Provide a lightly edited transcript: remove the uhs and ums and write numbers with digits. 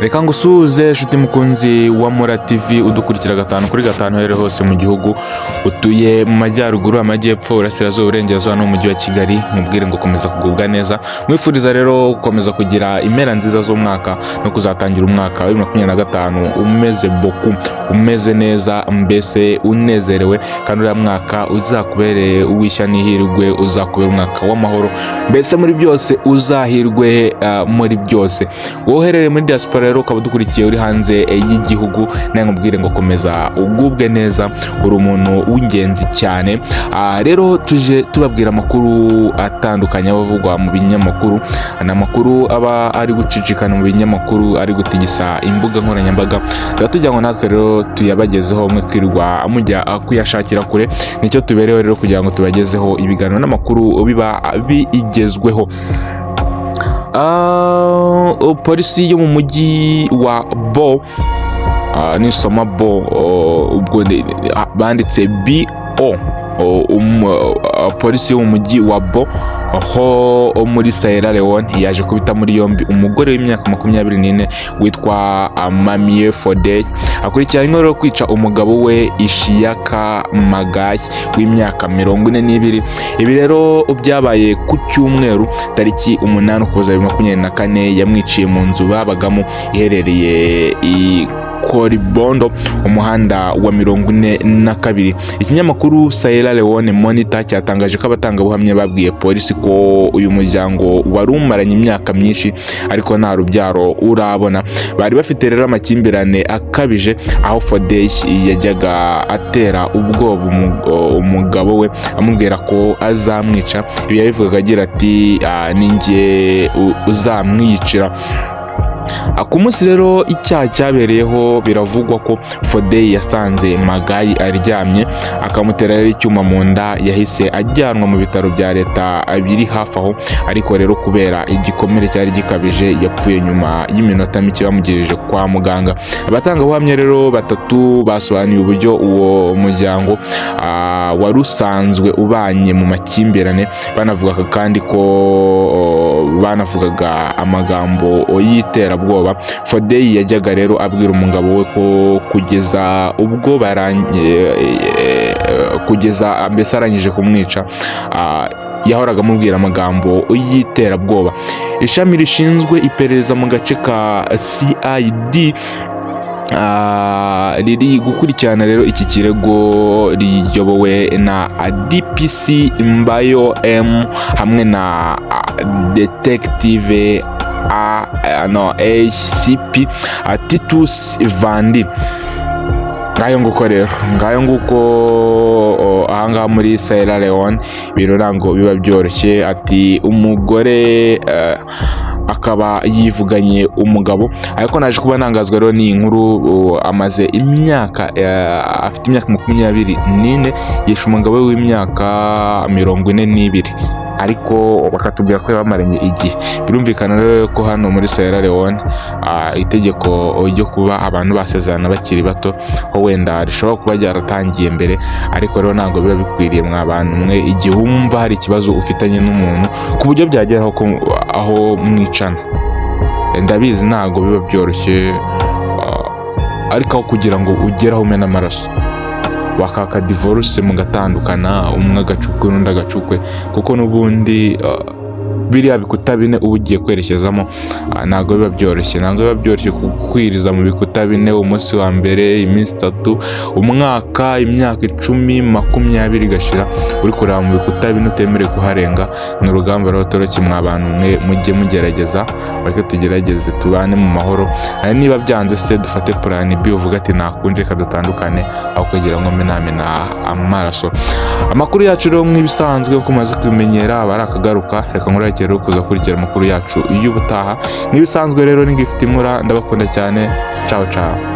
Reka ngusuhuze nshuti mukunzi wa Mura TV udukurikira gatanu kuri gatanu aho uri hose mu gihugu, utuye mu majyaruguru, amajyepfo, uburasirazuba, uburengerazuba no mu mujyi wa Kigali. Mubwire ngo komeza kugubwa neza. Mwifuriza rero gukomeza kugira impera nziza z'umwaka no kuzatangira umwaka wa 2025 umeze boku, umeze neza, mbese unezerewe, kandi uriya mwaka uzakubereye uw'ishya n'ihirwe, uzakubera umwaka w'amahoro, mbese muri byose uzahirwe muri byose. Wowe uherereye muri diaspora rero ukaba udukurikiye uri hanze y'igihugu, nawe nkubwire ngo komeza ugubwe neza, uri umuntu w'ingenzi cyane. Rero tuje tubabwira amakuru atandukanye aba avugwa mu binyamakuru. Ni amakuru aba ari gucicikana mu binyamakuru, ari gutigisa imbuga nkoranyambaga. Tuba tugira ngo natwe rero tuyabagezeho, mwe kwirirwa mujya kuyashakira kure. Nicyo tubereho rero, kugira ngo tubagezeho ibiganiro n'amakuru biba bigezweho. Polisi yo mu mujyi wa Bo, nisoma Bo, ubwo banditse B O, polisi yo mu mujyi wa Bo ho muri Sierra Leone yaje kubita muri yombi umugore w'imyaka 24 witwa Mamie Fodey, akurikiranyweho rero kwica umugabo we Ishiyaka Magayi w'imyaka 42. Ibi rero byabaye ku cyumweru tariki 8 Ukuboza 2024. Yamwiciye mu nzu babagamo iherereye i Koribondo, umuhanda wa 42. Ikinyamakuru Sierra Leone Monitor cyatangaje ko abatangabuhamya babwiye polisi ko uyu muryango wari umaranye imyaka myinshi ariko nta rubyaro urabona. Bari bafite rero amakimbirane akabije, aho Fodey yajyaga atera ubwoba umugabo we amubwira ko azamwica. Ibi yabivugaga agira ati: "Ni njye uzamwiyicira." Ku munsi rero icyaha cyabereyeho, biravugwa ko Fodey yasanze Magayi aryamye, akamutera rero icyuma mu nda. Yahise ajyanwa mu bitaro bya leta biri hafi aho, ariko rero kubera igikomere cyari gikabije yapfuye nyuma y'iminota mike bamugejeje kwa muganga. Abatangabuhamya rero batatu basobanuye uburyo uwo muryango wari usanzwe ubanye mu makimbirane, banavuga kandi ko banavugaga amagambo y'iterabwoba. Fodey yajyaga rero abwira umugabo we ko kugeza ubwo kugeza mbese arangije kumwica, yahoraga amubwira amagambo y'iterabwoba. Ishami rishinzwe iperereza mu gace ka CID riri gukurikirana rero iki kirego, riyobowe na DPC Mbayo M hamwe na Detective A, no, ACP Titus Vandi. Ngayo nguko rero, ngayo nguko. Ahangaha muri Sierra Leone ibintu ntabwo biba byoroshye. Ati umugore akaba yivuganye umugabo. Ariko naje kuba ntangazwa rero n'iyi nkuru. Amaze imyaka, afite imyaka 24, yishe umugabo we w'imyaka 42, ariko bakatubwira ko bamaranye igihe. Birumvikana rero ko hano muri Sierra Leone itegeko ryo kuba abantu basezerana bakiri bato ho wenda rishobora kuba ryaratangiye mbere, ariko rero ntabwo biba bikwiriye mwa bantu mwe, igihe wumva hari ikibazo ufitanye n'umuntu ku buryo byagera aho mwicana. Ndabizi ntabwo biba byoroshye, ariko aho kugira ngo ugere aho umena amaraso, wakaka divorce mugatandukana, umwe agacukwe n'undi agacukwe, kuko n'ubundi biriya bikuta bine uba ugiye kwerekezamo, ntabwo biba byoroshye. Ntabwo biba byoroshye kukwiriza mu bikuta bine umunsi wa mbere, iminsi 3, umwaka, imyaka 10, 20 igashira uri kureba mu bikuta bine utemerewe kuharenga. Ni urugamba rero rutoroshye mwa bantu mwe. Mujye mugerageza, bareke tugerageze tubane mu mahoro. Niba byanze se dufate plan B, uvuga ati nakunje reka dutandukane, aho kugira ngo mbe namena amaraso. Amakuru yacu rero nk'ibisanzwe uko umaze kubimenyera aba ari akagaruka. Reka nkurekere rero kuza kurikira amakuru yacu y'ubutaha nk'ibisanzwe. Rero ni Gift Imura, ndabakunda cyane. Ciao ciao.